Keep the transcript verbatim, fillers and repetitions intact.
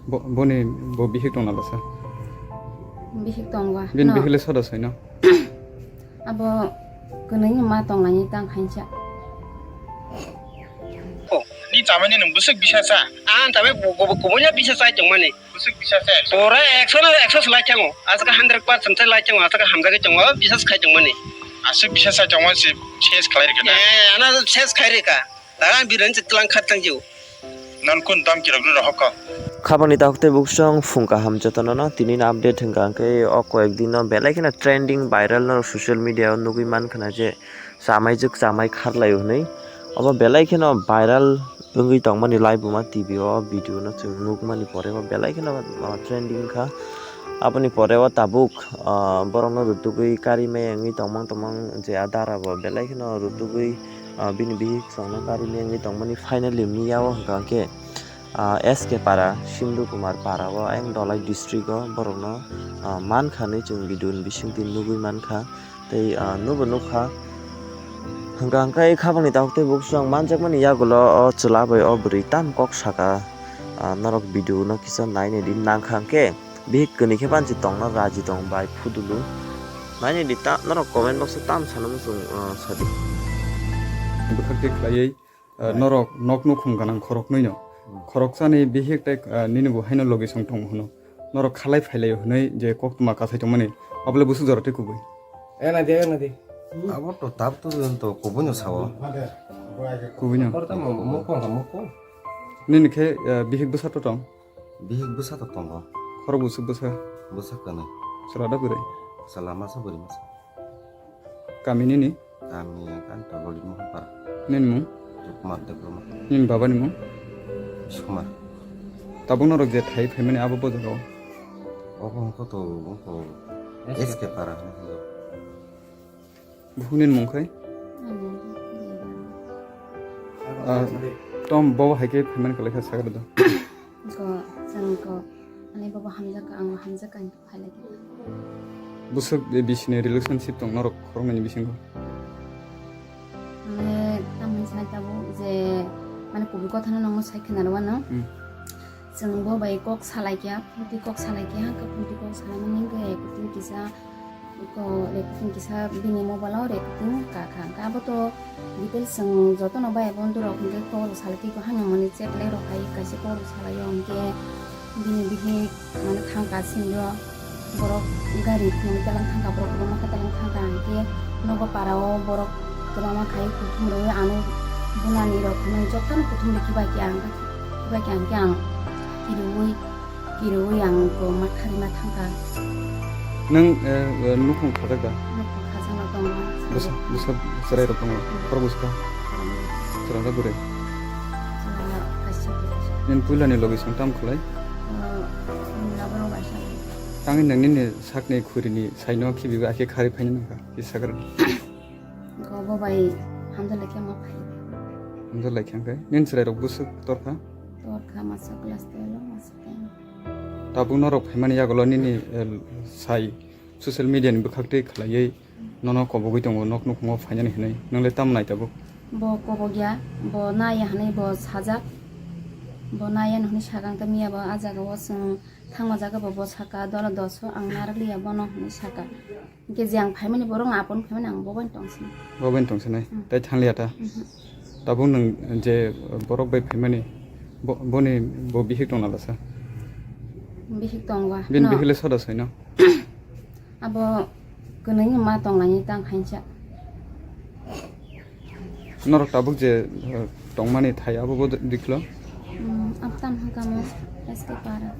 Bo, boni bo bihik tong na lasa? Bihik tong ba? Bini no. Bihik le soda sai no? Abo kwnwi ma tong nai tang khainsa. Oh, ni chamani nung busuk bisa sa. An tabe bo, bo, bo, kubunya bisa sa tong mani. Busuk bisa sa. Pura ekso na ekso slai chango. Asaka hundred percent slai chango. Asaka hamjagwi chango. Bisa sa khai tong mani. Asuk bisa sa tong mani ses khlai rikha na. Eh, ana ses khai rikha. Dagan biran se tlang khat tang jiu. Non kun dam kirok no rohok ko. Khabangni takhuk tei buksong phung kaham jotono no tini no update hwnkha hwnkhe o koyek din no belai kheno trending viral no social media o nugui mankha na je chamai juk chamai kharlai o hwnwi. Obo belai kheno viral wngwi tongmani laibuma T V o video no chwng nukmani pore o belai kheno, ah, trending kha. Aboni pore o tabuk, ah, borokno rutugwi kari maya wngwi tongmang tongmang je a dara bo belai kheno rutugwi ah, bini bihik chwngno kari mengwi tongmani finally miya o hwnkha hwnkhe, ah, S K Para, Simdu Kumar Para o ayang Dholai district o borokno, ah, mankha hinwi chwng video ni bisingtwi nugwi mankha tei, ah, nubo nukha. Hwnkha hwnkhe khabangni takhuk tei buksong manjakmani yagulo o chwla bai o bwrwi tam kok saka, ah, norok video no kisa nainai di nangkha hwnkhe. Bihik kwnwi khe banchi tongna raji tong bai phudulu. Naini di ta norok comment box o tam sana muchung, ah, sadi. Bwkhak twi khlaiwi, ah, right, norok nok nukhung ganang khoroknwi no. Hmm. Khoroksani bihik tei, ah, nini bo haino logi song tong hwno. Norok khalai phailai hwnwi je koktwma kasai tongmani. Abole busuk jora tei kubui. Ena de, ena de. Abo to tab to to kubui no sao. Kubui no. Kor ta mo, mo ko, mo ko. Nini khe, ah, bihik bwsa to tong? Bihik bwsa to tongo. Khorok bwswk bwsa? Bwsa kwnwi. Chwla da bwrwi? Chwla masa bwrwi masa. Kami nini? Kami kan to Loli Mohon Para. Nini mung? Kumar Debbarma. Nini baba ni mung? Kumar. Tabuk norok je thai phaimani abo bo jaga o? Obo wngkha to, wngkha S K Para. Buphukni mung khai? Ani. Ah, tom bobo hai khe phaimani kwlai kha sakra do. Ko, chwng ko, ani bobo hamjak ka, ang hamjak ka, ang phai lai kha. Bwswk bisini relationship tong norok khoroknwi ni bisingo? Mane, tamni sai tabuk je, mane, kubui kotha no nokno sai khna rw ano. Hmm. Chwng bo bai kok salai kha, phunti kok salai kha, hwnkhe phunti kok salai mani hwnkhe kutung kisa Ko recording kisa bini mobile o recording ka kha. Hwnkhe abo to details chwng jotono bai bo borok hwnkhe kok rok salai twi ko hano mani chat lai rok hai kaisa kok rok salai o hwnkhe bini bihik mane thang ka sindi o borok gari thwngwi talang thang ka borok kwbangma khe talang thang ka hwnkhe nogo para o borok kwbangma khai kuthum rwi ano bunani rok hwnwi jotono kuthum rikhe bai khe ang khe bai khe ang khe ang kiriwi Kirui ang ko ma thari ma thangkha. Nwng, eh, eh, nukhung khajak da? Nukhung khajak no tongo. Bwsa, bwsa chwrai rok tongo. Hmm. Khorok bwsa kha? Khorok bwsa. Chwla da bwrwi? Chwla kaisa bwrwi. Nini puila ni logi song tam khlai? Oh, nini logi rok bai sa. Tangwi nwng nini sakni khuri ni saino khibigo akhe kharwi phaina nangkha. Kisa kwrwng. Ko bo bai hamjak lai khe ma phai. Hamjak lai khe hwnkhe? Nini chwrai rok bwswk torkha? Torkha masa class twelve o masa ten. Tabuk norok phaimani yagulo nini, eh, sai social media ni bwkhak twi khlaiwi nono kobogwi tongo nok nukhungo phainani hwnwi. Nwngle tamo nai tabuk? Bo kobogya, bo naiya hwnwi bo sajak. Bo naiya hwnwi sakang tei miya bo ah jaga o chwng thangma jaga bo, bo saka dola dos o ang narwkliya bono hwnwi saka. Hwnkhe je ang phaimani borok no apon phaimani ang bo bai tongsinai. Bo bai tongsinai? Hmm. Tai thangliya ta? Mhm. Tabuk nwng je borok bai phaimani bo, boni bo bihik tong na lasa? Bihik tong ba? Bini no. Bihik le soda sai no? Abo kwnwi ma tong laini tang khainsa. Norok tabuk je, eh, tongmani thai abo bo diklo? Hmm, abo tam hwnkha mo S K Para.